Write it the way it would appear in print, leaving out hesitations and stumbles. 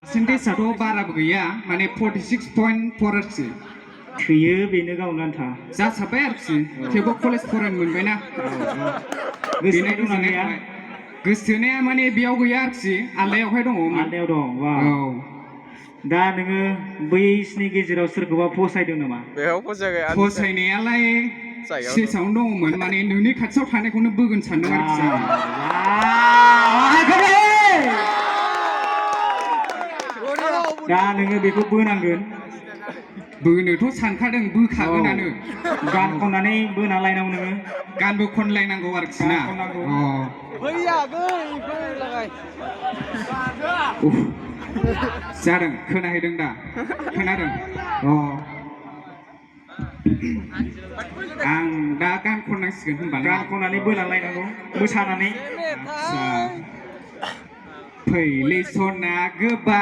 पार्सेन्टेजआथ' बाराबो गैया माने 46.4 आरोखि थैयो बेनो गावनो आन्था जासाबबाय आरोखि थेवबो कलेज फरायनो मोनबायना बेनो गोजोननाय थाबाय गोसोथोनाया माने बेयाव गैया आरोखि आलदायावहाय दङ आलदायाव दं औ दा नोङो बैसिनि गेजेराव सोरखौबा फसायदों नामा फसायनायालाय स्टेजआवनो दङमोन माने नोंनि खाथियाव थानायखौनो बोगोन सानदों आरोखि दा नोङो बेखौ बोनांगोन बोनोथ' सानखादों बोखागोनानो गान खननानै बोना लायनांगौ नोङो गानबो खनलायनांगौ आरोखि ना जादों खोनाहैदों दा खोनादों आं दा गान खननांसिगोन होनबा गान खननानै बोलांलायनांगौ मोसानानै फैलै सना गोबा